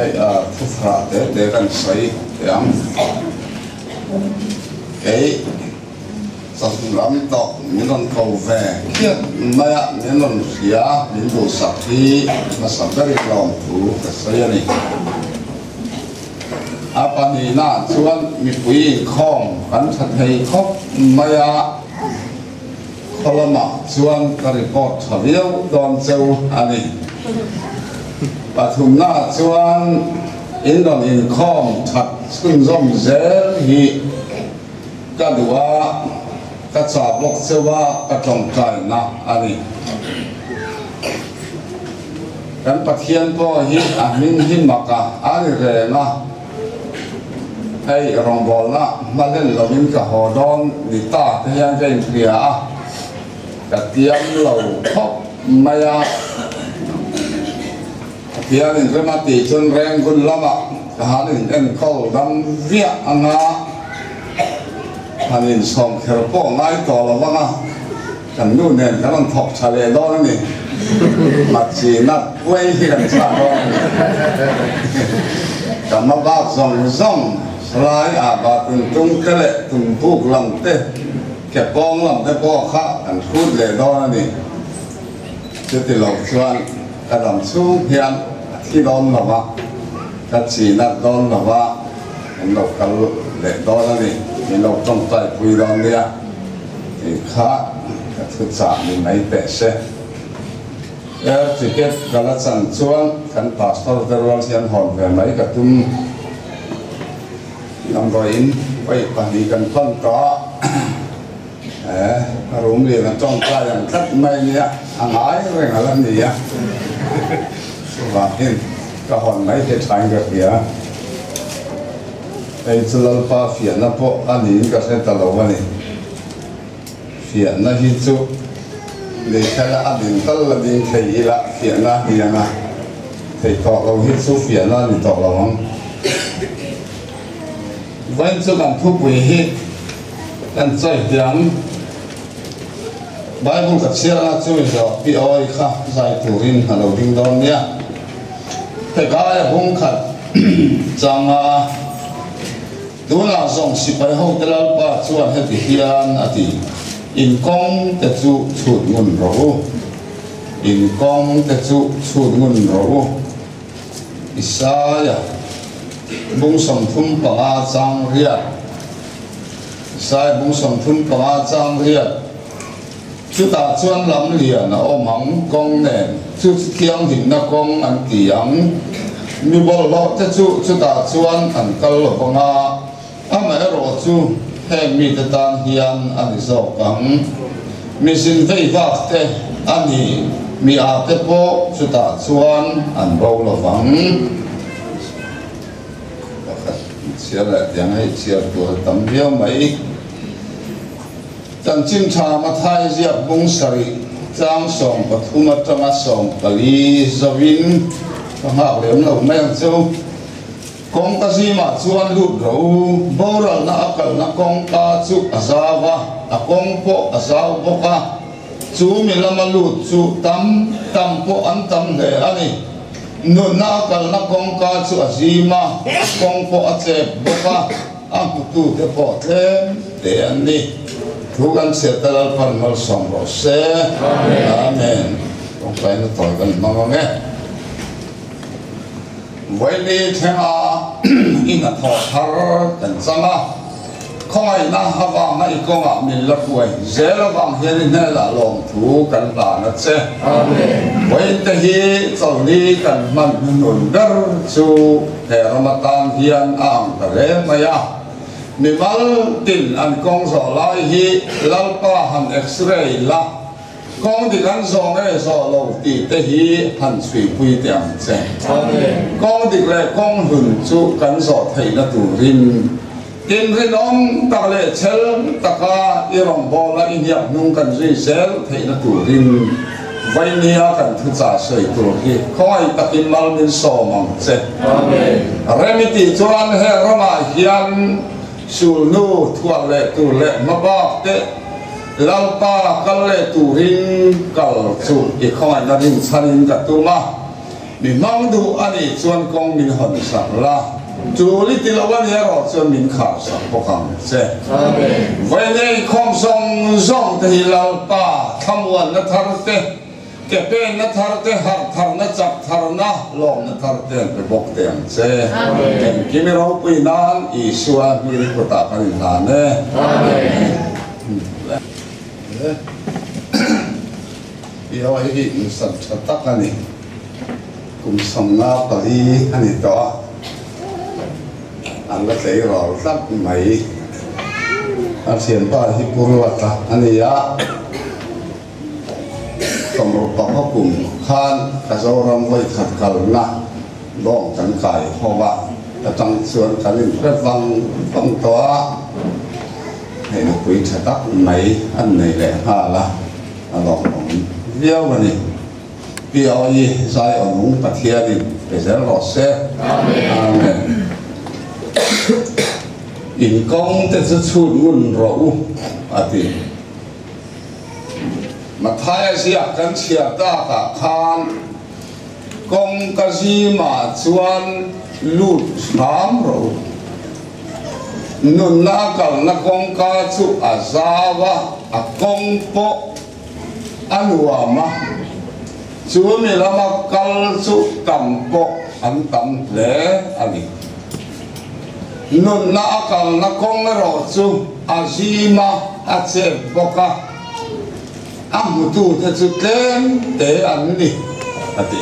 Hei thufrah te te kan sawi teh ang. Kei chawhnu lam tawh min rawn ko ve khiat mai a, min rawn hria, min duhsak hi hmasa berin lawmthu ka sawi a ni. A pahnihnaah chuan mipui inkhawm kan tha thei khawp mai a, khaw lamah chuan ka report tha viau dawn cheu a ni. Pathumnaah chuan in rawn inkhawm that chhunzawm zel hi ka duh a, ka chah bawk cheu a, ka tawngtaina a ni. Kan Pathian pawh hi a hming hi mak a, a ri reng a, hei rawngbawlna hmahlen lovin ka haw dawn ni ta te hian ka inhria a, ka tiam lo khawp mai a. Pathianin rem a tih chuan Rengun lamah ka han in enkawl dam viah anga han insawm kher pawh ngai tawh lo vang a. Kan nu nen kan rawn thawk tha leh dawn a ni. Machina puai hi kan chah dawn a ni. Ka hma bak zawng zawng salai ah bah tun tung te leh tum buk lam te, ke pawng lam te pawh kha kan hrut leh dawn a ni. Chuti lo chuan ka dam chhung hian a thi dawn lo va, ka chi nat dawn lo va, kan lo kal leh dawn a ni. Min lo tawngtai pui dawn nia. Tih kha ka thu chah ni mai teh se. Air ticket ka la chan chuan kan pastor te rual hian hawn ve mai ka tum. Damdawiin vawi pahnih kan pan tawh a, eh room lian a tawngtai ang tlat mai nia, a ngai reng a la ni a. Chuvangin ka hawn mai hi thain ka hria. Hei chu Lalpa fiahna pawh a niin ka hre ta lo a ni. Fiahna hi chu lehkhala a ding tal la ding thei ila fiahna a ni ang a, theih tawh lo hi chu fiahna a ni tawh lo ang. Vawiin chu kan thupui hi kan chawi teh ang. Bible ka chhiarna chu i zawh pi awi kha zai turin a lo ding dawn nia. Hekai a bung khat changa tunah zawng sipai hote Lalpa chuan heti hian a ti, In kawng te chu chhut ngun rawh u, in kawng te chu chhut ngun rawh u. Isaia bung 35 chang riat, Isaia bung 35 chang riat. Chutah chuan lam lian a awm ang, kawng nen, chu chu thianghlimna kawng an ti ang. Mi bawlhhlawh te chu chutah chuan an kal lo vang a, amaherawh chu heng mite tan hian a ni zawk ang. Mi zin vei vak te a ni, mi a te pawh chutah chuan an bo lo vang. Pakhat chhiar leh tiang hei chhiar tur a tam viau mai. Chanchin tha Mathai ziak bung sarih tlang 13 atanga 14 zovin ka nghak lem lo mai ang chu. Kawngka zimah chuan lut rawh u, boralna a kalna kawngka chu a zau a, a kawng pawh a zau bawk a, chu mi lama lut chu tam tam pawh an tam hle a ni. Nunna a kalna kawngka chu a zim a, a kawng pawh a chep bawk a. A hmutute pawh tlem te an ni. Thu kan chhiat te Lalpan malsawm rawh se. Amen. Tawngtaina tawi kan hmang ang e. Vawiini thlenga i hnathawh thar kan chang a, khawngaihna avanga i kawngah min la hruai zel avang hian i hnelah lawmthu kan hlan a che. Vawiin te hi chawlhni kan hman hnuhnun ber chu He ram atan hian a ang ta hle mai a, mimal tin an kawng zawh lai hi Lalpa han x-ray la, kawng dik an zawh nge zawh lo tih te hi han chhuipui teh ang che. Kawng dik leh kawng hlun chu kan zawh theihna turin tin rinawm tak leh chhel taka i rawngbawla i hniak hnung kan zui zel theihna turin Vainia kan thuchah sawi tur hi khawngaih takin mal min sawm ang che. Rem i tih chuan heng ramah hian sulhnu thuah leh tur leh hmabak te Lalpa kal leh turin kal chu i khawngaihna rinchhanin ka tum a. Mi hmang duh a nih chuan kawng min hawn sak la, tul i ti lo a nih erawh chuan min khar sak bawk ang che. Vawiin inkhawm zawng zawng te hi Lalpa thlamuanna thar te, ke penna thar te, harh tharna, chak tharna, lawmna thar te an pe bawk teh ang che. Engkim i ropui nan Isua hming kutah kan inhlan e. Amen. I aw hi insan tha tak a ni. Kum 54 a ni tawh a, an la tleirawl tlat mai. A thianpa hi Purlata a ni a, 65 kum khan ka Zoram vawikhat kalna lawng kan kai ho a, ta tang chuan kan inhre vang vang tawh a, hei nupui tha tak mai an nei leh nghal a. A lawmawm viau a ni. Pi Awi zai aw nung Pathianin pe zel rawh se. Amen. In kawng te chu chhut ngun rawh u a ti. Mathaia ziak kan chhiar takah khan kawng ka zimah chuan lut hram rawh u. Nunna a kalna kawngka chu a zau a, a kawng pawh a nuam a, chu mi lama kal chu tam pawh an tam hle a ni. Nunna a kalna kawng erawh chu a zim a, a chep bawk a, a hmutute chu tlem te an ni, a ti.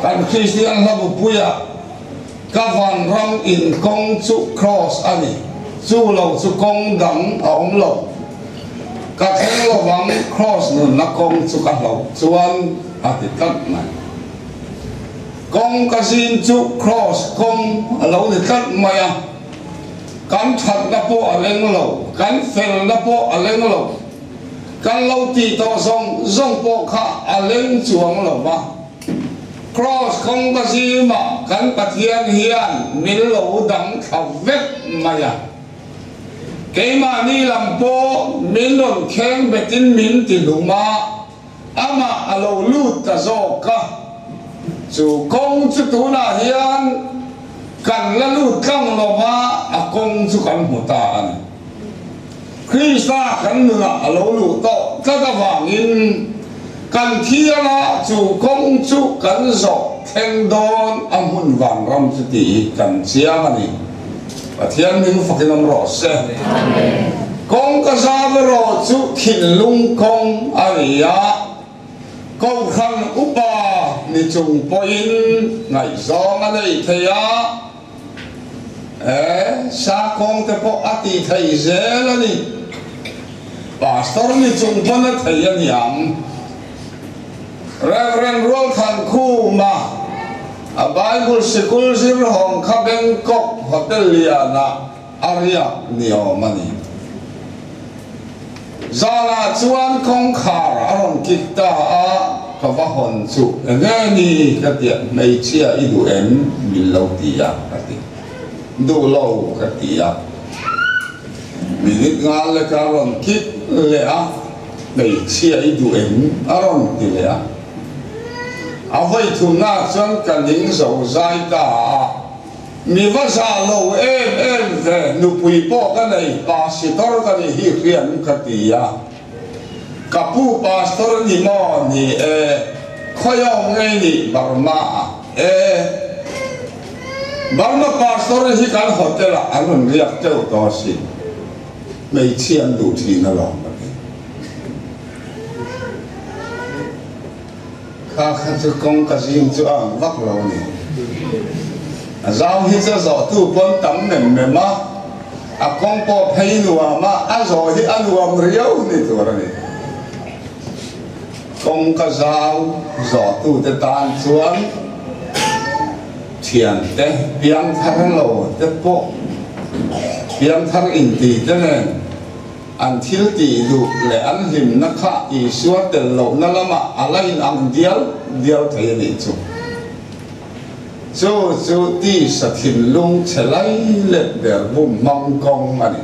Kan Kristian hlabupuia ka vanram in kawng chu Kraws a ni, chu lo chu kawng dang a awm lo. Ka thleng lovang Kraws nunna kawng chu ka hlauh chuan a ti tlat mai. Kawng ka zin chu Kraws kawng a lo ni tlat mai a, kan thatna pawh a leng lo, kan felna pawh a leng lo. Kan lo tih tawh zawng zawng pawh kha a leng chuang lo va. Kraws kawngka zimah kan Pathian hian min lo dang thla vek mai a. Keimahni lam pawh min rawn kheng betin min ti hlum a, amah a lo lut ta zawk a. Chu kawng chu tunah hian kan la lut tlang lo va, a kawng chu kan hmu ta a ni. Krista kan nunah a lo luh tawh tlat avangin kan thiala chu kawng chu kan zawh thleng dawn a hmun vanram chu tih hi kan chiang a ni. Pathian hming fakin awm rawh se. Kawng ka zam erawh chu thinlung kawng a ni a, Kohhran upa ni chung pawhin ngaihzawng a nei thei a, E, sakawng te pawh a ti thei zel a ni. Pastor ni chung pawn a thei a niang. Reverend Rualthankhuma, a Bible sikul zir hawng kha Bangkok Hotel lianah a riak ni awm a ni. Zanah chuan kawngkhar a rawn kik ta a, ka va hawn chu enge ni ka tia, hmeichhia i duh em min lo ti a ka ti, duh lo ka ti a, minute ngal lek a rawn kik leh a, hmeichhia i duh em a rawn ti leh a, a vawi thumnaah chuan ka ning zo zai ta a. Mi va zah lo em em ve, nupui pawh ka nei, pastor ka ni hi hriam ka ti a. Ka pu pastor ni maw ni e, khawiawm ngei ni Burma ah e. Burma pastor hi kan hotel ah an rawn riak teuh tawh asin, hmeichhia an duh thin alawm ka ti. Kha kha chu kawng ka zing chu a ang vak lo a ni. A zau hi chu a zawhtu pawn tam mem mem a, a kawng pawh phei nuam a, a zawh hi a nuam riau ni tur a ni. Kawng ka zau zawhtu te tan chuan thiante piangthar lo te pawh piangthar inti te nen, An thil tih duh leh an hlimna kha Isua tel lohna lamah a la inang dial dial thei a nih chu. Chu chu tisa thinlung chhe lai let der bum hmang kawng a ni.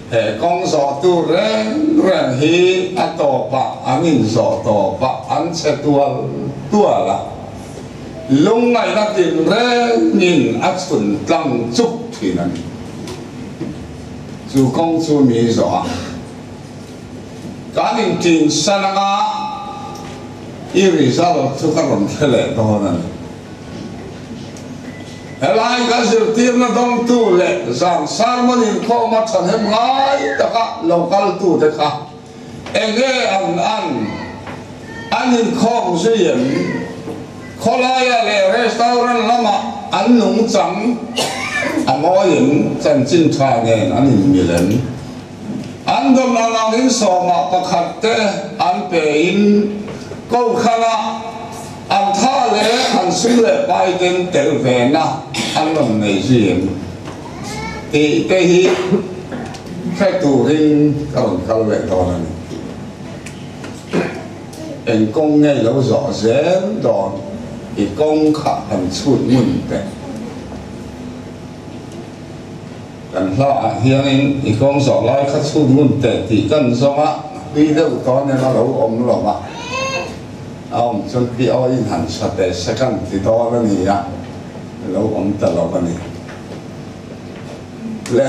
He kawng zawhtu reng reng hi a tawpah an inzawh tawpah an che tual tual a, lungngaihna tinrengin a chhun tlang chuk thin a ni. Chu kawng chu mi zawh a, kan intinsan anga i result chu ka rawn hre leh dawn a ni. Helai ka zirtirna dawngtu leh zan sermon inkhawma thahnem ngai taka lo kaltute kha enge an an an inkhawm zui em? Khawlaia leh restaurant lamah an nungchang a mawi em? Chanchin tha nen an inmil em? An dawn ang angin sawmah pakhat te an pein Kohhranah An tha leh an sum leh pai ten tel ve na an rawn nei zui em tih te hi hre turin ka rawn kal leh dawn a ni. Eng kawng nge lo zawh zel dawn i kawng kha han chhut ngun teh. Kan hla ah hianin i kawng zawh lai kha chhut ngun teh tih kan zawng a, tui deuh tawn em a lo awm lo a. A awm chuan pi awiin han sa teh se kan ti dawn a ni a, lo awm ta lo a ni. Le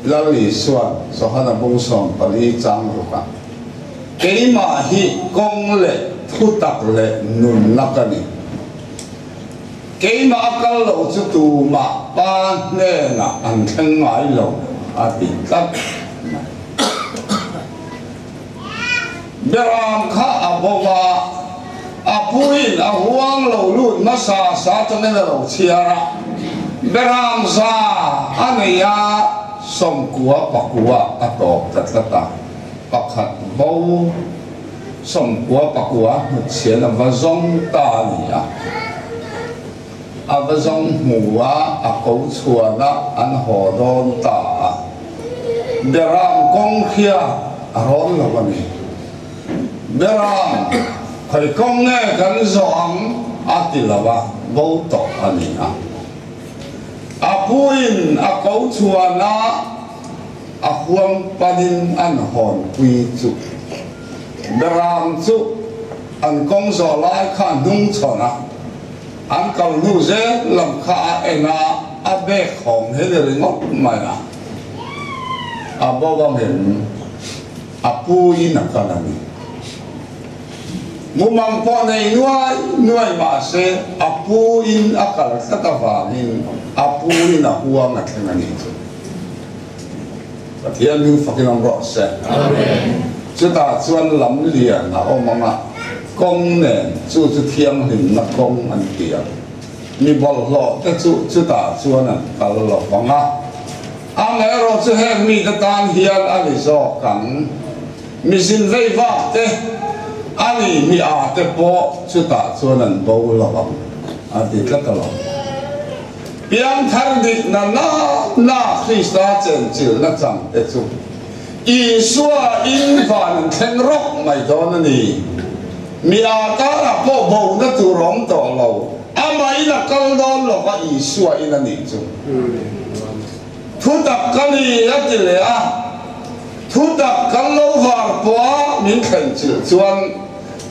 Lal Isua'n Johana bung 14 chang ruk a, Keimah hi kawng leh thutak leh nunna ka ni. Keimah a kal lo chu tumah pa hnenah an thleng ngai lo a ti tlat mai. Beram kha a bo va, a puiin a huang lo lut hmasa sa chungin a lo chhiar a. Beram za a nei a, 99 a tawp ta tlat a, pakhat bo 99 hnutchhian a va zawng ta a ni a. A va zawng hmu a, a ko chhuan a, an haw dawn ta a. Beram kawng hria a rawn lo a ni. Beram, khawi kawng nge kan zawh ang? a ti lo a, bo tawh a ni a. A puin a ko chhuan a, a huang panin an hawnpui chu. Beram chu an kawng zawh lai kha a hnung chhawn a, an kal hnu zel lam kha a en a, a bek hawng hi ni ringawt mai a. A bo angin a pu in a kal a ni. Mumang pawh nei nuai nuai mah se a pu in a kal tlat avangin a pu in a huang a thleng a nih chu. Pathian hming fakin awm rawh se. Chutah chuan lam lian a awm ang a, kawng nen chu chu thianghlimna kawng an ti ang. Mi bawlhhlawh te chu chutah chuan an kal lo vang a. Amaherawh chu heng mite tan hian a ni zawk ang. Mi zin vei vak te, a ni mi a te pawh chutah chuan an bo lo ang a ti tlat alawm. Piangthar dikna na na Krista chenchilhna chang te chu Isua in van an thleng rawk mai dawn a ni. Mi a karah pawh bona tur a awm tawh lo, amah in a kal dawn lo va Isua in a nih chu. Thutak ka ni a ti leh a, thutak kan lo var pawha min thlenchilh chuan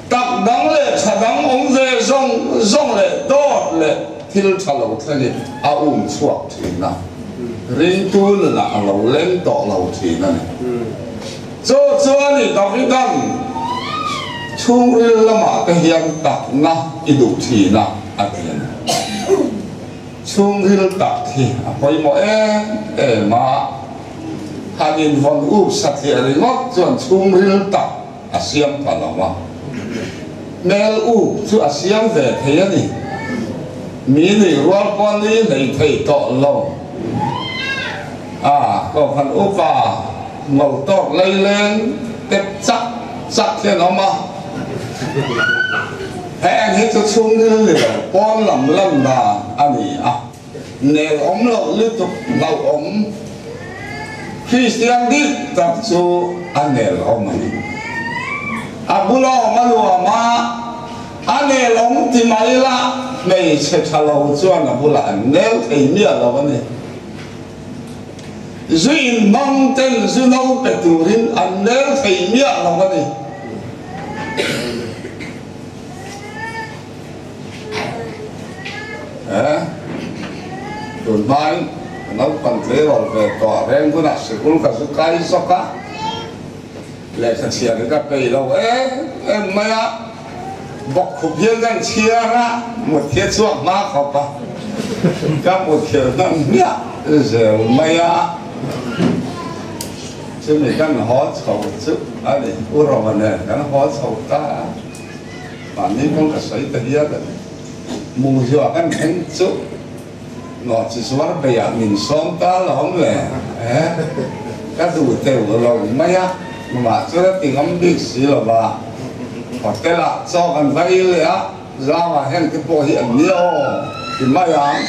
tak dang leh tha dang awm ve zawng zawng leh dawt leh Thil tha lo thlengin a um chhuak thin a, ringtu nunah a lo leng tawh lo thin a ni. Chu chuan i Davidan chhungril lamah te hian takna i duh thin a, a ti a ni. Chhungril tak hi a pawimawh em em a, han invawn up satliah ringawt chuan chhungril tak a siam pha lo a, hmel up chu a siam ve thei a ni. Mi nuih rual pawh nui hlei thei tawh lo. A kohhran upa ngo tawk leileng tep chak chak hian a awm a, heng hi chu chhungril ni lo pawn lam lan dan a ni a, nel awm loh lutuk hlauhawm. Kristian dik tak chu a nel awm a ni. A bula awm a nuam a, a nel awm ti mai la, hmeichhe tha lo chuan a bulah an nel thei miah lo a ni. Zu in hmang ten zu no pe turin an nel thei miah lo a ni. He tun hmain ka naupang tleirawl ve tawh reng hunah sikul ka zu kai zawk a, lehkha chhiar hi ka peih lo em em mai a, bawkkhup hian kan chhiar a, mut hi a chhuak hma khawp a, ka muthilh hnan hmiah zel mai a. Chumi kan haw chho chu a ni, U Roma nen kan haw chho ta a, mahni kawng ka sawi ta hial a ni. Mungzua kan thleng chu nawhchi zuar beiah min sawm ta alawm le, ka duh teuh lo mai a, amah chuan a ti ngam bik si lo va, hotel ah chaw kan va ei leh a, zauah heng te pawh hi an nia aw ti mai ang,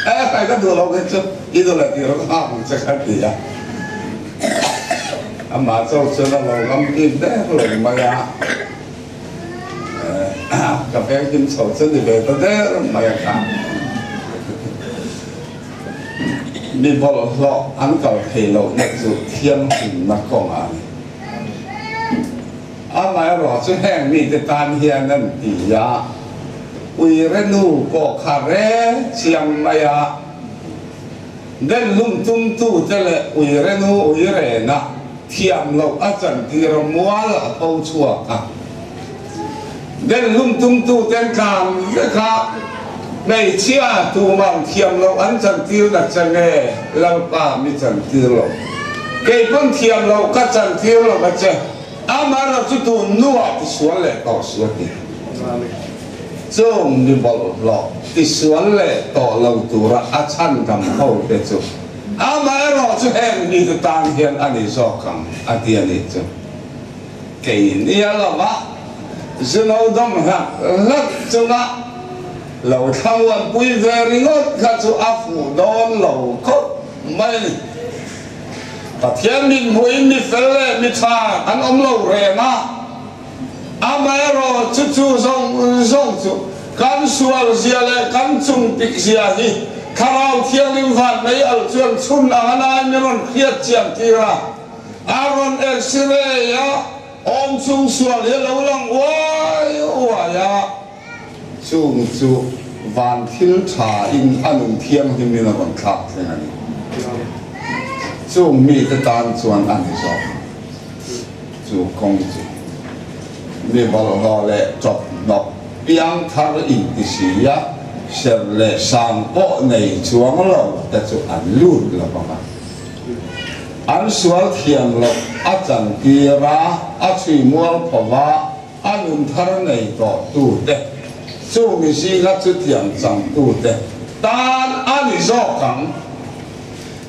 e kai ka duh lo khi chu i duh leh tih rawh ka nghak ang che ka ti a. Amah chauh chuan a lo ngam bik der lo mai a, ka veng him chho chu ni ve ta der mai a kha. Mi bawlhhlawh an kal thei lohna chu thianghlimna kawngah a ni. Amaherawh chu heng mite tan hian an ti a, uire nu pawh kha re chiang mai a. Den lum tumtute leh uirenu uirena thiam loh a chantir a mual a tho chhuak a. Den lum tumtuten tlan vek a, hmeichhia tuman thiam loh an chantir na che nge Lalpa mi chantir lo. Kei pawn thiam loh ka chantir lo a che, amaherawh chu tun nuah tisual leh tawh si a ti. Chung mi bawlhhlawh tisual leh tawh lo tura a chhandam ho te chu amaherawh chu heng mite tan hian a ni zawk ang a ti a nih chu. Kei nia lova zu lo dawm hlak hlak chunga lo thlamuan pui ve ringawt kha chu a fuh dawn lo khawp mai a ni. Pathian mithmuhin mi fel leh mi tha an awm lo reng a. Amaherawh chu chu zawng zawng chu kan sual zia leh kan chung tik zia hi Thlarau Thianghlim van mei al chuan chhun ang a lai mi rawn hriat chian tir a, a rawn x-ray a, awm chung sual hi a lo lang uai uai a, chung chu van thil tha in a nun thianghlim in a rawn thlak thleng a ni. Chung mite tan chuan a ni zawk ang. Chu kawng chu mi bawlhhlawh leh chawp hnawk piang thar inti si a, serh leh sang pawh nei chuang lo te chu an lut lo vang a. An sual thiam loh a chantir a, a chhui mual pho va, a nun thar nei tawh tu te, chu mi zinga chutiang chang tu te tan a ni zawk ang.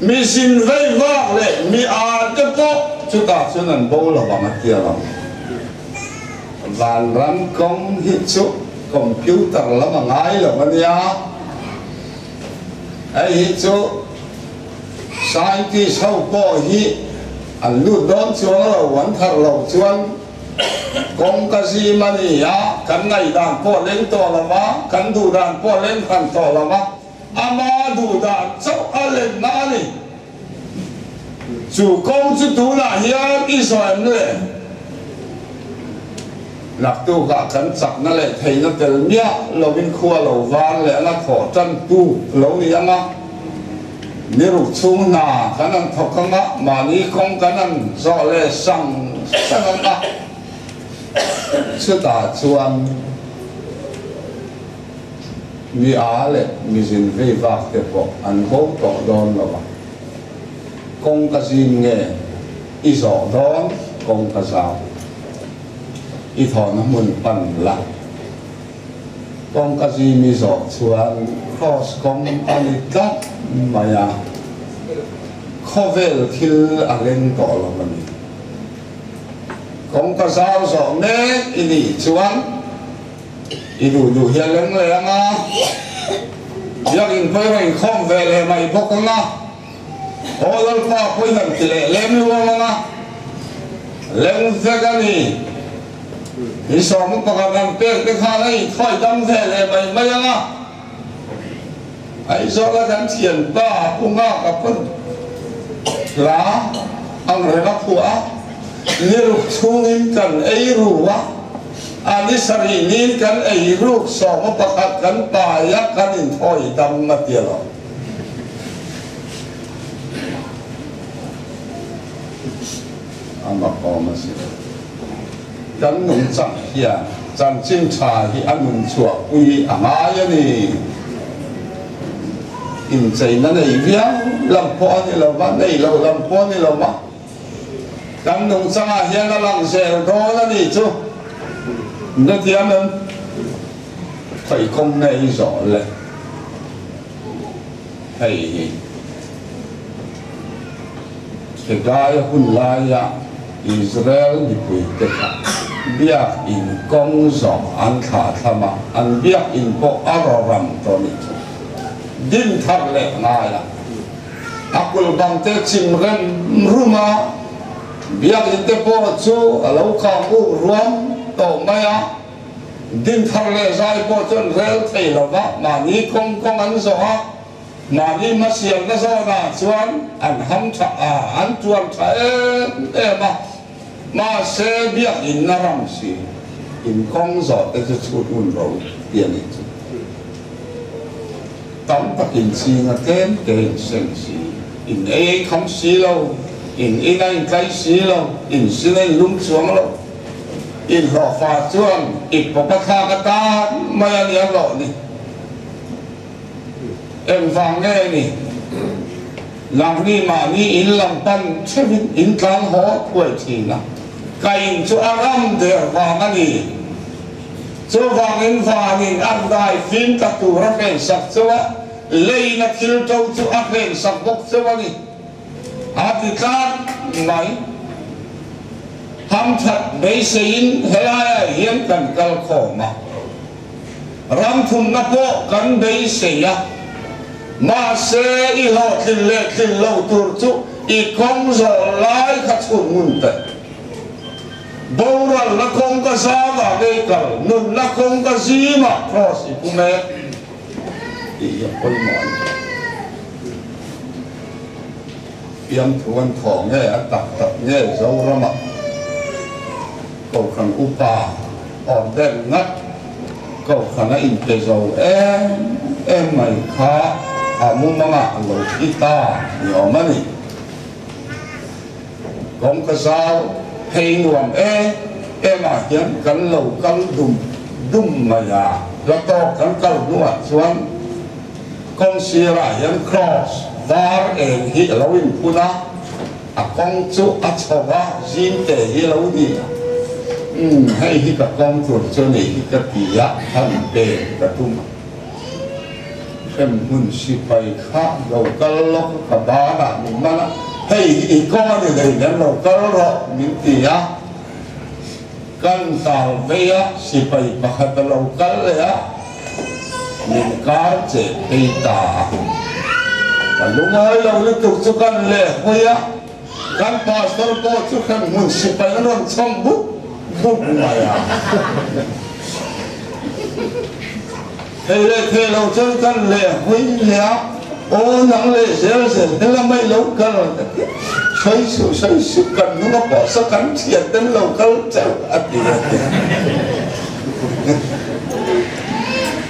Mi zin vei vak leh mi â te pawh chutah chuan an bo lo vang a tia lo. Vanram kawng hi chu computer lam a ngai lo a nia. Hei hi chu scientist ho pawh hi an lut dawn chuang lo, an thar lo chuan kawngka zim a ni a, kan ngaihdan pawh a leng tawh lo va, kan duhdan pawh a leng hran tawh lo va. Ama duh dan chauh a lenna a ni. Chu kawng chu tunah hian i zawh em le? Naktukah kan chakna leh theihna tel miah lovin khua lo var leh anga thawh tantu lo ni anga, ni ruk chhung hna kan han thawk anga, mahni kawng kan han zawh leh sang sang anga, chutah chuan Mi a leh mi zin vei vak te pawh an bo tawh dawn lo a, kawng ka zin nge i zawh dawn kawng ka zau i thawhna hmun pan la, kawng ka zin i zawh chuan cross kawng a ni tlat mai a, khawvel thil a leng tawh lo a ni. Kawng ka zau zawh mek i nih chuan. I duh duh hi a leng leh ang a, biakin pawh i rawn inkhawm ve leh mai bawk ang a, aw Lalpa pawh i han ti leh lem luam ang a, leng vek a ni. I sawm pakhat han pek te khan a inthawi dam ve leh mai mai ang a, Aizawla kan thianpa Pu Nghaka pawn. Hla ang reng a phuah a, ni ruk chhungin kan ei ru a, a ni sarih niin kan ei ruk 11 kan pai a, kan inthawi dam a ti lo. A mak awm a si. Kan nungchang hian chanchin tha hi a nun chhuahpui a ngai a ni. Incheina nei viau lam pawh a ni lo va, nei lo lam pawh a ni lo va, kan nungchangah hian a lang zel dawn a ni chu. Hetiang em? Khawi kawng nge i zawh le? Hei hi. Hegai hun laia Israel mipuite kha biakinn kawng zawh an thlah thlam a, an biakinn pawh a rawram tawh nih chu din thar leh ngai a. A kulh bang te chim rem rum a, biakinn te pawh chu a lo kang uk ruam tawh mai a, din thar leh zai pawh chu an rel thei lo va, mahni kawng kawng an zawh a. Mahni hmasialna zawnah chuan an ham tha a, an tuan tha em em a, mahse biakinn a ram si, in kawng zawh te chu chhut ngun ro ti a nih chu. Tam takin ching a tlem te in seng si, in ei ei kham si lo, in in a intlai si lo, in sin a inlum chuang lo, inhlawhfa chuan ip pawp a thlak atan mai a nia hlawh ni. Engvang nge ni? Nangni mahni in lam pan theuhin in tlan haw thuai thin a, ka in chu a ram der vang a ni. Chuvangin vanin a hnai fim ta tur a hrensak cheu a, leina thil to chu a hrensak bawk cheu a ni. A ti tlat mai. Hamthat beiseiin helaiah hian kan kal khawm a. Ram thumna pawh kan beisei a, mahse i hlawhtlin leh tlin lo tur chu i kawng zawh lai kha chhun ngun teh. Boralna kawng ka zangah ngei kal, nunna kawng ka zimah Kraws i pu mek tih hi a pawimawh a ni. Fiamthu an thawh nge a tak tak nge Zoramah Kohhran upa order ngat Kohhran a inpe zo em em mai kha a mumangah lo thi ta ni awm a ni. Kawngka zau phei nuam em em ah hian kan lo kal dum dum mai a, hla tawk kan kal hnuah chuan kawng sirah hian cross var eng hi a lo inphun a. A kawng chu a chho a, zing te hi lo ni a. Umm, hei hi ka kawng tur chu a nih hi ka ti a, han pek ka tum a. Hremhmun sipai kha lo kal lawk a, ka banah min man a, hei hi i kawng a ni hlei nen lo kal rawh min ti a. Kan tal vei a, sipai pakhat a lo kal leh a, min kar cheh phei ta a. Ka lungawi lo lutuk chu kan leh hawi a, kan pastor pawh chu hremhmun sipai an rawn chhawm buk buk mai a. Thei leh thei lo chuan kan leh hawi leh a, Aw nang leh zel zel hela mai lo kal ka ti a, sawi suh sawi suh kan hnung a pawh sa kan thian ten lo kal chauh a ti a ti.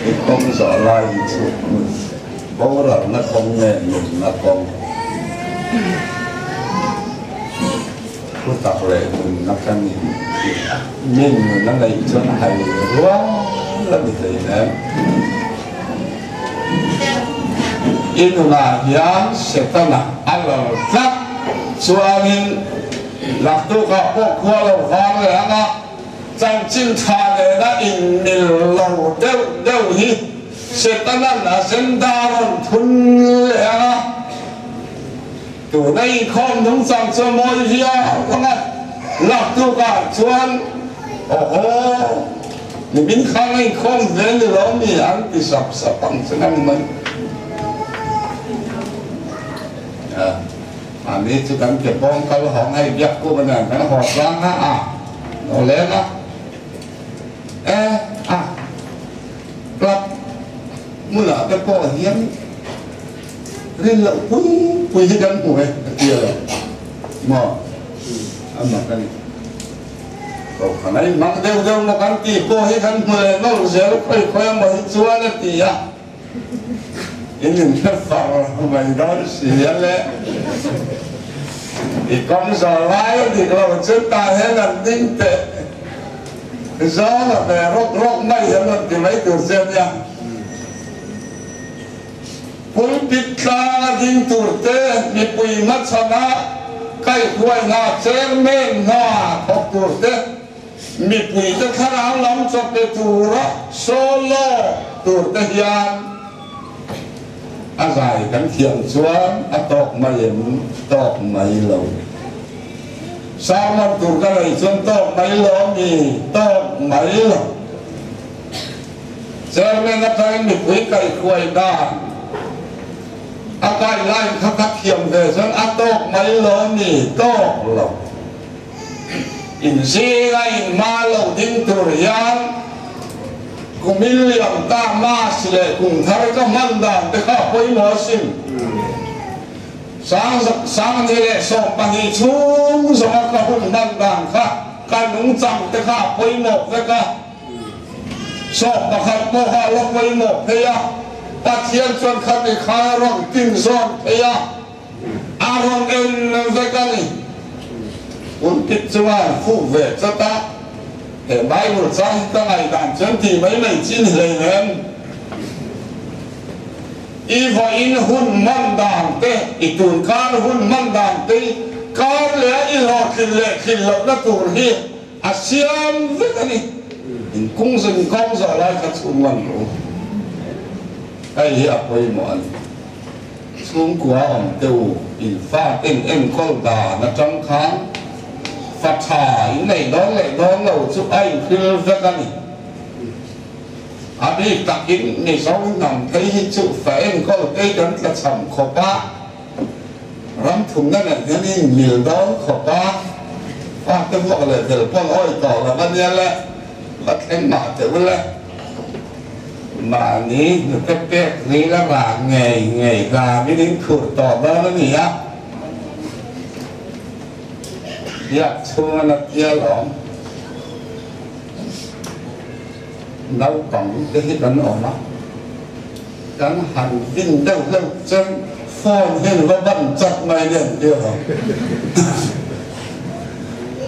I kawng zawh lai hi chu boralna kawng nge nunna kawng thu tak leh nunna kan in tih a, min nun a neih chuan hai rual a ni hleinem. I nunah hian Setana a lal tlat chuanin laktukah pawh khua lo vang leh ang a, chanchin tha nena inmil lo deuh deuh hi Setana'n a agenda rawn thun leh ang a. Tuna inkhawm nungchang chu a mawi viau ang a, laktukah chuan awhaw nimin khan a inkhawm hle ni lo mi an ti sap sap ang chu nang mai. Mahni chu kan ke pawng kal hawng hei biak kum a nen kan haw tlang a, a lo leng a, e a club hmunah te pawh hian Rin loh pui pui hi kan hmu e a ti a lo. Maw? A mak a ni. Kohhran a inhmang deuh deuh maw kan tih pawh hi kan hmu leh nawlh zel khawi khawi emaw hi chuan a ti a. In inhre far mai dawn si a le. I kawng zawh lai a dik lo chu tah hian an ding teh zawng a ve rawk rawk mai hian rawn ti mai tur che a nia. Pulpit tlang a ding tur te, mipui hmachhana kaihhuai hna, chairman hna thawk tur te, mipuite thlarau lam chaw pe tura solo tur te hian a zai kan thiam chuan a tawk mai em? Tawk mai lo. Sermon tur ka nei chuan tawk mai lo mi? Tawk mai lo. Chairman atangin mipui kaihhruai dan a guideline kha ka thiam ve chuan a tawk mai lo ni, tawk lo. Inzinga inhma lo ding tur hian kumin liam ta Mass leh kum thar ka hman dan te kha a pawimawh asin. Sangni leh 12 chhung zawnga ka hun hman dan kha ka nungchang te kha a pawimawh vek a. Sawm pakhat pawha la pawimawh phei a, Pathian chuan khami kha a rawn tin zawn phei a, a rawn en vek a ni. Pulpit chunga an fuk ve chat a, he Bible chang hi ka ngaihdan chuan tih mai mai chi ni hleinem. I vawiin hun hman dan te, i tunkar hun hman dan te i kar leh a i hlawhtlin leh tlin lohna tur hi A siam vek a ni. In kung zing kawng zawh lai kha chhung lan rawh u. Hei hi a pawimawh a ni. Chhungkua awm te u, in fa ten enkawl dan atang khan fa tha in nei dawn leh dawn lo chu a inhril vek a ni. A bik takin Mizo hnam phei hi chu fa enkawl te kan tlachham khawp a. Ram thumna nen hian i inmil dawn khawp a, fate vuak leh vel pawn awi tawh lo a nia le, va thleng mah teh u le. Mahni hnute pek ril a rah ngei ngei hlangin in khur tawh dawn a ni a, biak chhung a na tia lawm. Naupang te hi kan awm a. Kan han vin deuh deuh chuan phone hian va ban chat mai nen tir lo.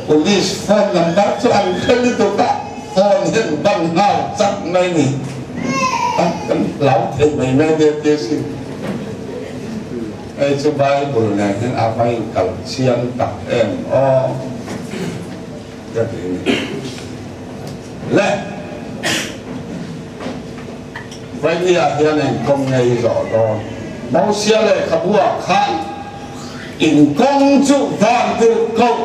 Police phone number chu an hre lutuk a, phone hian ban nghal chat mai ni. Kan hlau thei mai mai nia tia sin. Hei chu Bible nen hian a va inkal chiang tak em aw ka ti ni. Le. Vainia hian inkawng ngei zawh dawn. Mosia lehkhabu-ah khan inkawng chu van tur koh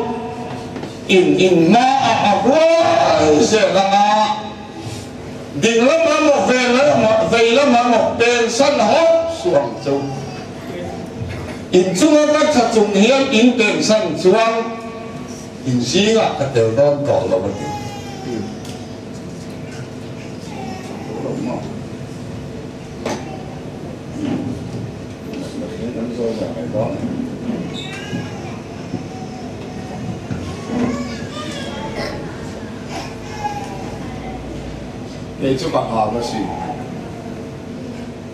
in inhmaah a huai zel ang a, ding lamah maw vei lamah maw pensan hawp suh ang chu. Inchunga ka tha chung hian in pensan chuan inzingah ka tel dawn tawh lo a ti. Kei chu ka hau a si.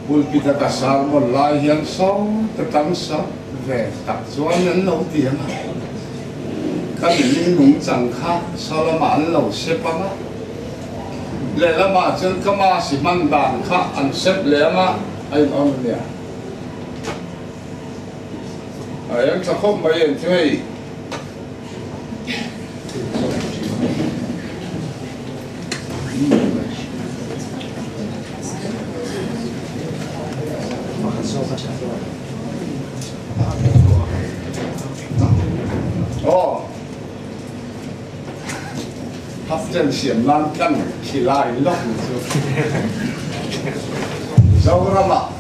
Pulpit a ka sermon lai hian saw ta tang sa ve tak chuan an lo ti ang a. Ka mihring nungchang kha saw lamah an lo sep ang a. Lehlamah chuan ka masi hman dan kha an sep leh ang a, a inawm a nia. A eng tha khawp mai em chu hei. Aw. Haften siam nan kan khilai lawk ni chu Zoramah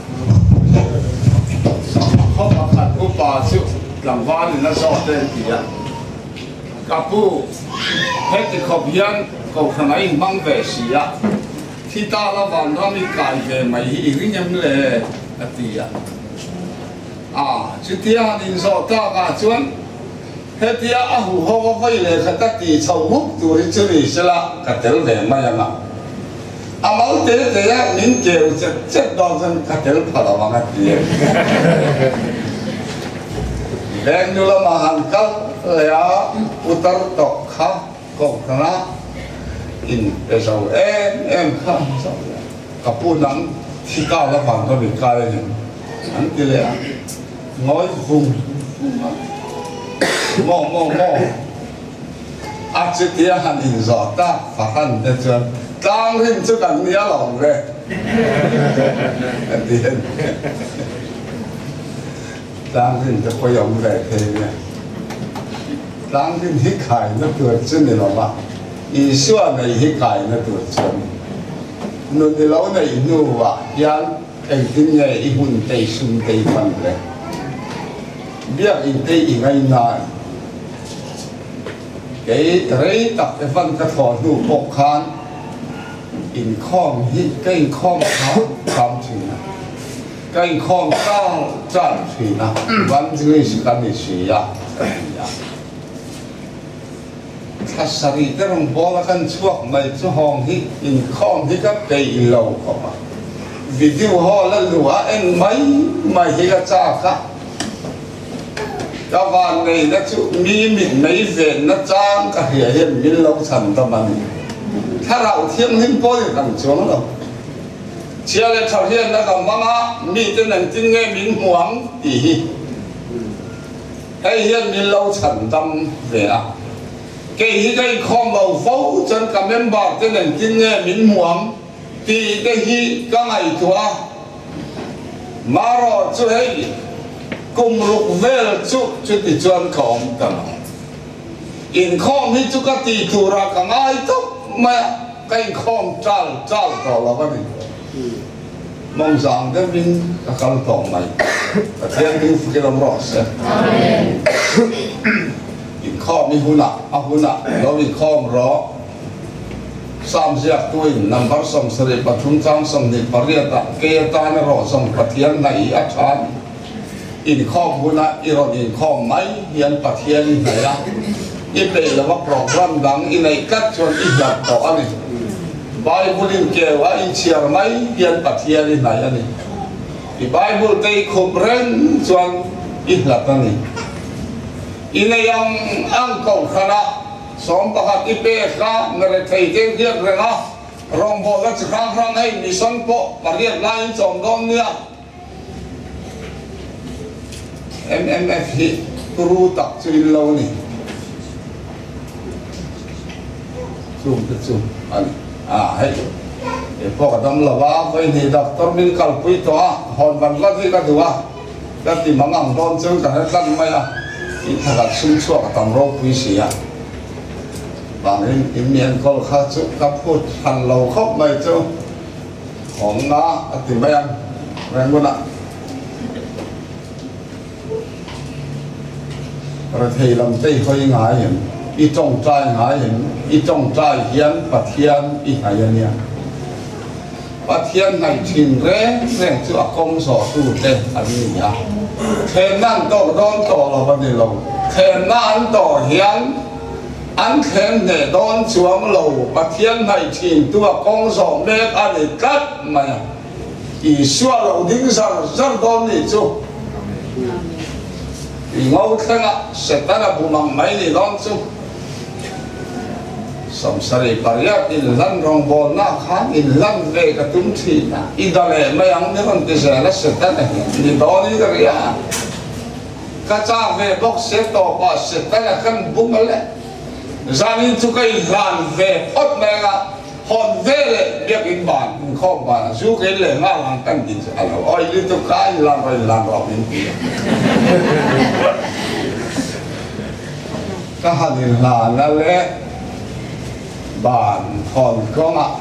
khaw pakhat upa chu tlangval in a zawt e an ti a, ka pu heti khawp hian kohhran a inhmang ve si a, thi ta la vanram i kai ve mai hi i ring em le a ti a, a chutia han inzawh takah chuan. Hetia a huho a vawi leh khat a tih chho huk tur hi chu ni sela ka tel ve mai ang a. A mal te te a min keu chet chet dawn chuan ka tel pha lo ang a ti. Veng nu lamah han kal leh a putar tawh kha kohhran a in pe zo em em kha an zo leh a. Ka pu nang thi ka la vang ka mit kai a ni an ti leh a. Ngawi vung vung a, Maw maw maw, a chutia han inzawh tak fahran te chuan tlang rim chu kan nia lo ve a ti a ni. Tlang rim te pawh i awm ve thei nia. Tlang rim hi khaina tur chu ni lo va, Isua nei hi kaina tur chu a ni. Nun i lo neih hnuah hian Engtin nge i hun te i sum te i hman le? Biakinn te i ngaihnain kei rei tak Evan ka thlawh hnu pawh khan inkhawm hi ka inkhawm cham cham thin a, ka inkhawm chal chal thin a, evangelist ka ni si a ka ti a. Thla sarih te rawn bawl a kan chhuak mai chu hawng hi inkhawm hi ka peih lo khawp a, video hall a luh a en mai mai hi ka chak a, ka van neihna chu mi mit mei venna chang ka hria hian min lo chhan dam a ni. Thlarau thianghlim pawh in kan chuang lo. Chhia leh tha hriatna ka hmang a, miten engtin nge min hmu ang tih hi. Hei hian min lo chhan dam ve a, kei hi ka inkhawm lo fo chuan ka member te nen tin nge min hmu ang tih te hi ka ngaihtuah a, marawh chu hei kum ruk vel chu chuti chuan ka awm ta lo. Inkhawm hi chu ka tih turah ka ngai tawp mai a, ka inkhawm chal chal tawh lo a ni. Mawng zang deuhin ka kal tawh mai. Pathian ding fukin awm rawh se. Inkhawm i hunah a hunah lo inkhawm rawh. Psalm ziaktuin number 73 chang 28 ah kei atan erawh zawng Pathian hnaih a tha a ni. Inkhawm hunah i rawn inkhawm mai hian Pathian i hnaih a, i peih lova program dang i neih tlat chuan i hlat tawh a ni. Bible in keu a inchhiar mai hian Pathian i hnaih a ni. I Bible te i khup reng chuan i hlat a ni. I nei ang ang kohhranah 11 i pek a, mirethei te i hriat reng a, rawngbawlna chi hrang hrang hei mission pawh pariat laiin chawm dawn nia. Mnf hi turu tak chu in lo ni. Chung te chu a ni. A hei kei pawh ka dam lo a, vawihnih doctor min kalpui tawh a, hawn van vat hi ka duh a, ka ti mang ang dawn chuan ka hre tlat mai a, in thakhat sum chhuak a tam ropui si a, vangin in mi enkawl kha chu ka phut hran lo khawp mai chu. Awmna a ti mai ang Rangoon-ah. Rethei lam te i hawi ngai em? I tawngtai ngai em? I tawngtai hian Pathian i hnaih a nia. Pathian hnaih thin reng reng chu a kawng zawhtute an ni a. Thlenna an tawk dawn tawh lo a ni lo. Thlenna an tawh hian An thleng hneh dawn chuang lo, Pathian hnaih thintu a kawng zawh mek a ni tlat mai a. Isua lo ding zar zar dawn nih chu. I ngo thlengah Setana bum ang mai ni dawn chu. 78 inhlan rawngbawlna khan inhlan ve ka tum thin a, i da leh mai ang ni rawn ti zel a Setana hian ni dawn i ka ria. Ka chak ve bawk se tawp ah Setana kan bum a le. Zanin chu ka inhlan ve phawt mai anga hawn ve leh biakin ban inkhawm ban a zu ka in leh nghal ang kan ti chu a lo awi lutuk kha inhlan rawh inhlan rawh min ti a. Ka han inhlan a le ban hawn kawngah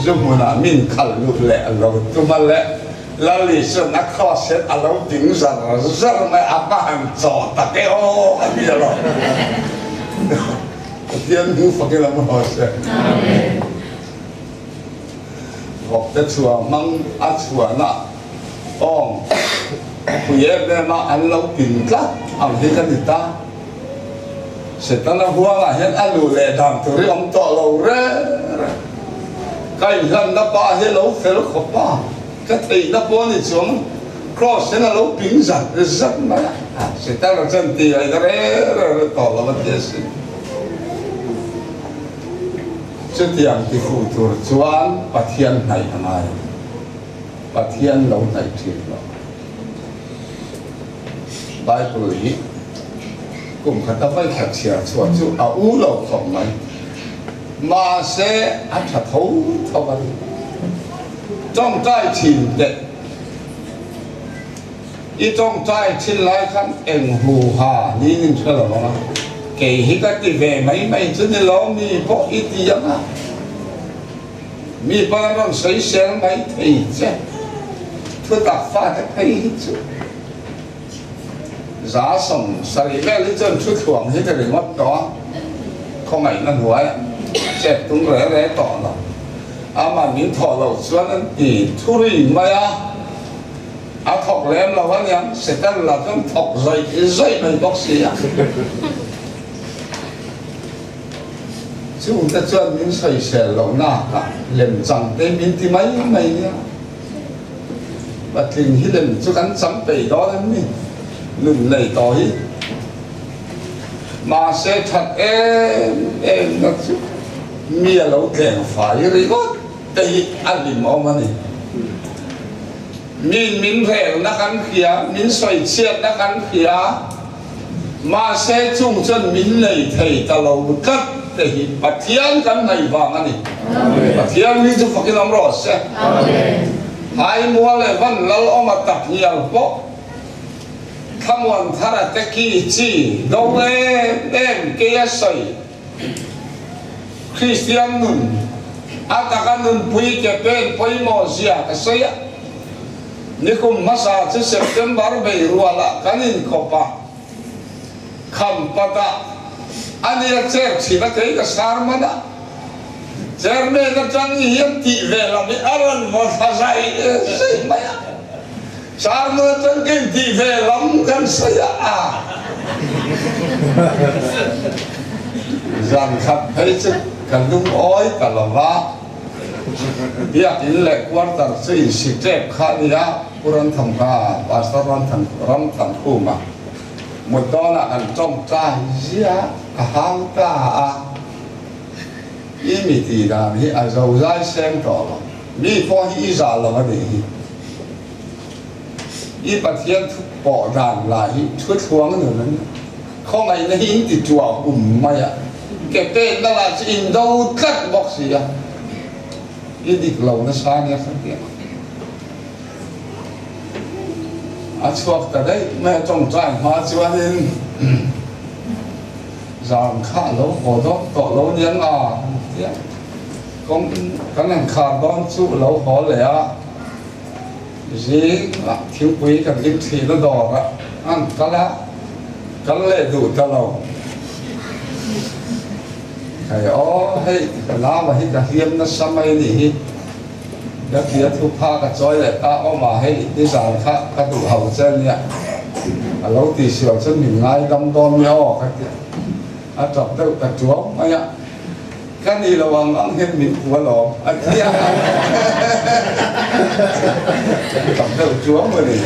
zu hmunah min khalh luh leh a lo tum a le. Lali chuan a cross hian a lo ding zar zar mai a, va han chaw tak e aw a ti alo. Pathian hnu fakin a hmu se. Vawkte chhuah hmang a chhuahna awng pui em em a an lo pin tlat ang hi ka ni ta. Setana huangah hian a luh leh dan tur hi awm tawh lo reng reng. Ka inhlanna pa hi a lo fel khawp a, ka theihna pawh a ni chuang Kraws hian a lo ping zat zat mai a, Setana chuan ti aina reng reng tawh lo a ti asin. Chutiang ti fuh tur chuan Pathian hnaih a ngai a ni. Pathian lo hnaih thin lo. Bible hi kum khata vai khat chhiar chhuah chu a u lo khawp mai. Mahse a tha tho tho a ni. Tawngtai thin teh. I tawngtai thin lai khan eng hu ha niin in hre lo ang a, kei hi ka ti ve mai mai chu ni lo mi pawh i ti ang a. Mi pawn an rawn sawisel mai thei che. Thutak fate phei hi chu 70% vel hi chuan thu thluang hi ka ringawt tawh a, khawngaihna hnuaiah chet tum re re tawh lo. Amah min thawh loh chuan an ti thu ri mai a, a thawk lem lo aniang, Satan lah chuan thawk zawih zawih mai bawk si a. Chungte chuan min sawisel lohna ah lem chang te min ti mai mai nia. Patling hi lem chu kan chang peih dawn em ni? Nun nei tawh hi. Mahse that em em na chu mi a lo tleng fai ringawt te hi a hlimawm a ni. Min min relna kan hria, min sawichhiatna kan hria, mahse chung chuan min nei thei ta lo tlat te hi Pathian kan hnaih vang a ni. Pathian mi chu fakin awm rawh se. Haimua leh Van Lal awma tak ngial pawh Thlamuan Thara te ki chi do em em kei a sawi. Kristian nun a taka nunpui ke pen pawimawh zia ka sawi a, nikum hmasa chu September bei rualah kan inkawp a, kham patah a nia chair chhin a kei ka sar man a, chairman atang hian tih ve lam hi a rawn vaw thla zai zai mai a, Sarma atang ka intih ve lam kan sawi a, zan khat phei chu ka lungawi ta lo va, biakin leh quarter chu insi tep kha a ni a, Pu Ramthamka, Pastor Ramthankhuma mut dawnah kan tawngtai zia ka hau ta a, i mi tih dan hi a zozai seng tawh lo, mi pawh hi i zah lo a nih hi. I Pathian thu pawh dan lah hi thu thluang nun an ni. Khawngaihna hi in ti tuah um mai a, ke penna lah chu in do tlat bawk si a, i dik lo nasa nia ka ti a. A chhuak ta daih mai a tawngtai hma chuanin zan kha a lo haw dawk tawh lo aniang a ti a. Kawng kan han khar dawn chu a lo haw leh a. Zing ah thingpui kan lim thin a dawr ah an kal a, kal leh duh ta lo. Hei aw hei ka nau hi ka hliam nasa mai anih hi, ka tia thu pha ka chawi leh ta awm a, hei nizan kha ka duh ho che ania, a lo tih sual chuan min ngaidam dawn nia aw ka tia, a tap deuh ta tuau mai a. Ka ni lo ang ang hian min hmu alawm a ti a. Tam deuh chuang a ni.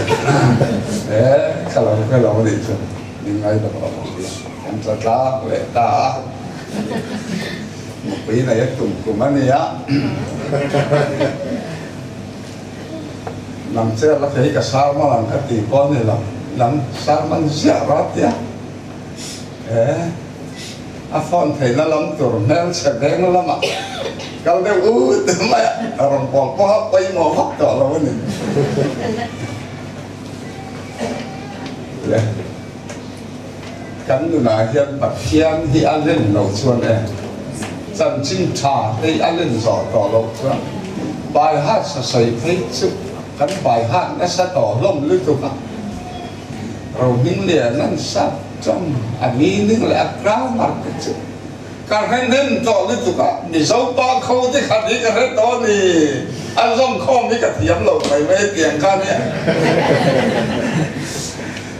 E, ka lo hre lo a nih chu. Min ngaidam lo ang tia. Kan tla tlak leh ta a. Nupui nei a tum kum a nia. Nang che la kei ka sarman ang ka ti pawh a ni lo. Nang sarman ziah rawh a tia. E. A phone theihna lam tur hmelchhe veng lamah kal deuh ut mai a, a rawn pawl pawha pawimawh vak tawh lo a ni. Le, kan nunah hian Pathian hi a len lo chuan e, chanchin tha te hi a len zawh tawh loh chuan baihat sasawi phei chu kan baihat nasa tawh hlawm lutuk a. Rohminglian an sap tawng a meaning leh a grammar te chu ka hre hnem tawh lutuk a, Mizo pa kho te khat hi ka hre tawh a ni, an zawm khawm hi ka thiam lo mai mai tiang kha nia.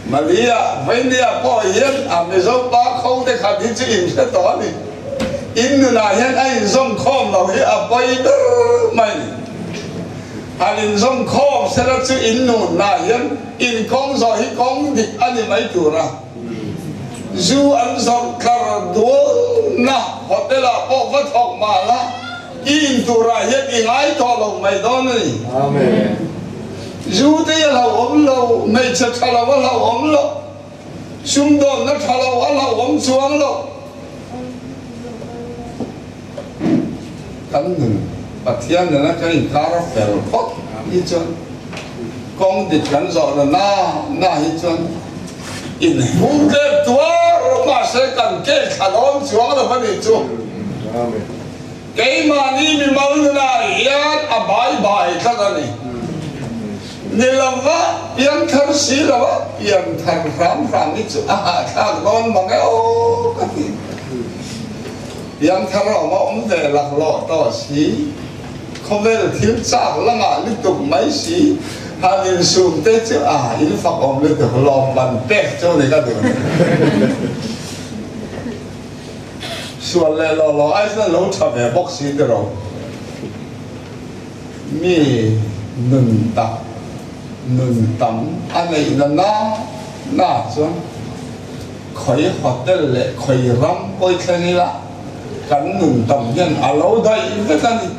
Malia, Vainia pawh hian a Mizo pa kho te khat hi chu in hre tawh a ni. In nunah hian a inzawm khawm lo hi a pawi ber mai ni. Han inzawm khawm sela chu in nunah hian in kawng zawh hi kawng dik a ni mai tur a. Zu an zawrh tlar dualna hotel ah pawh va thawk mah la, i in turah hian i ngai tawh lo mai dawn a ni. Zu te hi a hlauhawm lo, hmeichhe tha lo a hlauhawm lo, sumdawnna tha lo a hlauhawm chuang lo. Kan nun Pathian nena kan inkar a fel phawt hi chuan kawng dik kan zawh na na na hi chuan inhung tlem tuar mahse kan ke thla dawn chuang lo a nih chu. Keimahni mimal nunah hian a bai bai tlat a ni. Ni lova pianthar si lova pianthar hram hram hi chu a hahthlak dawn mang e aw ka ti. Pianthar a awm a awm ve laklawh tawh si, khawvel thil chak lamah lutuk mai si, han insum te chu a in fak awm lutuk lawmman pek chu ni ka duh ni. Sual leh lawh lawh ai chuan lo tha ve bawk si tiraw. Mi nun tak, nun tam a neih na na na chuan khawi hotel leh khawi ram pawi thleng ila kan nun tam hian a lo daih vek a ni.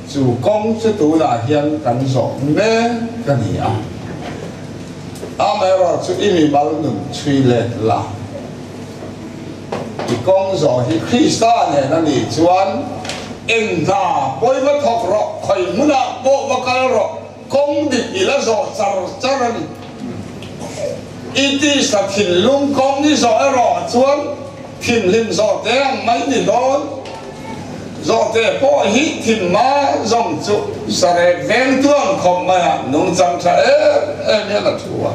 Chu kawng chu tunah hian kan zawh mek a ni a. Amaherawhchu i mimal nun chhui let la. I kawng zawh hi Krista nen a nih chuan eng hna pawi va thawk rawh, khawi hmunah pawh va kal rawh, kawng dik i la zawh char char a ni. I tisa thinlung kawng i zawh erawh chuan thinhlim zawh te ang mai ni dawn. Zawhte pawh hi thinma zawng chu sarek veng tuang khawp mai a, nungchang tha em em hian a thu a.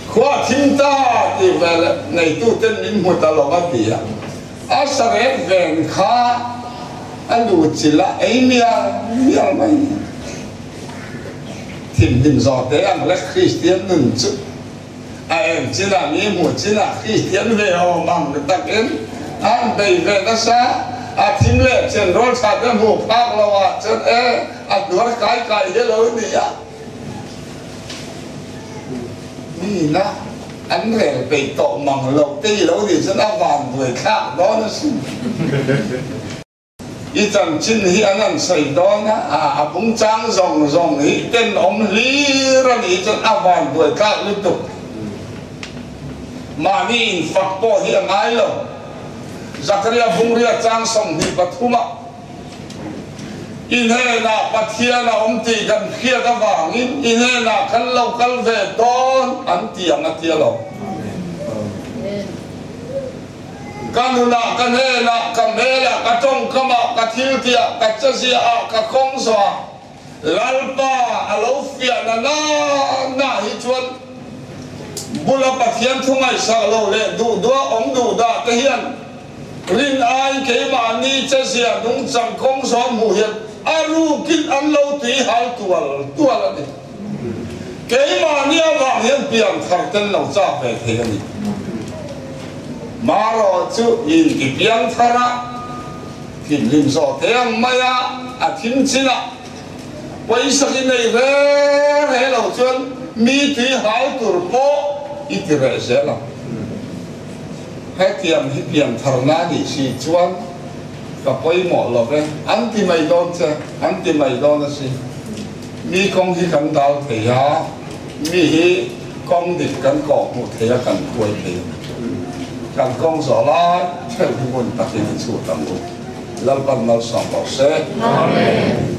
Khua thim ta tih veleh neituten min hmu ta lo a ti a, a sarek ven kha a lu chilh a ei mial mial mai. Thinhlim zawhte ang lek Kristian nun chu a en chinah mi hmuh chinah Kristian ve awm ang takin an bei ve nasa, a thim leh chen rawl tha te hmuh phak lo ah chuan e a hnuar kai kai hi lo ni a. Mi na an rel peih tawh mang loh te i lo nih chuan a vanduai thlak dawn asin. I chanchin hi an han sawi dawn a, a bungchang zawng zawng hi tenawm hlir a nih chuan a vanduai tlak lutuk. Mahni infak pawh hi a ngai lo. Zakaria bungria chang 23 ah I hnenah Pathian a awm tih kan hriat avangin i hnenah kan lo kal ve dawn an ti ang a ti alawm. Ka nunah, ka hnenah, ka hmelah, ka tawngkamah, ka thiltihah, ka cheziahah, ka kawng zawhah Lalpa a lo fiah na na na hi chuan bula Pathian thu ngaihsak lo leh duh duah awm duh dah te hian rin aiin keimahni chezia nungchang kawng zawh hmuh hian a rukin an lo tui hal tual tual a ni. Keimahni avang hian pian thar ten lo chak ve thei a ni. Marawh chu inti piang thar a, thinrim zawh te ang mai a, a thim chin a, pawisa hi nei re re lo chuan mi tui hal tur pawh i ti reh zel ang. Hetiang hi pian tharna nih si chuan ka pawimawh lo ve, an ti mai dawn che, an ti mai dawn a si. Mi kawng hi kan dal thei a, mi hi kawng dik kan kawh hmuh thei a, kan khuai thei a ni. Kan kawng zawh lai theuh hi hmun takin i chhut ang u. Lalpan malsawm rawh se. Amen.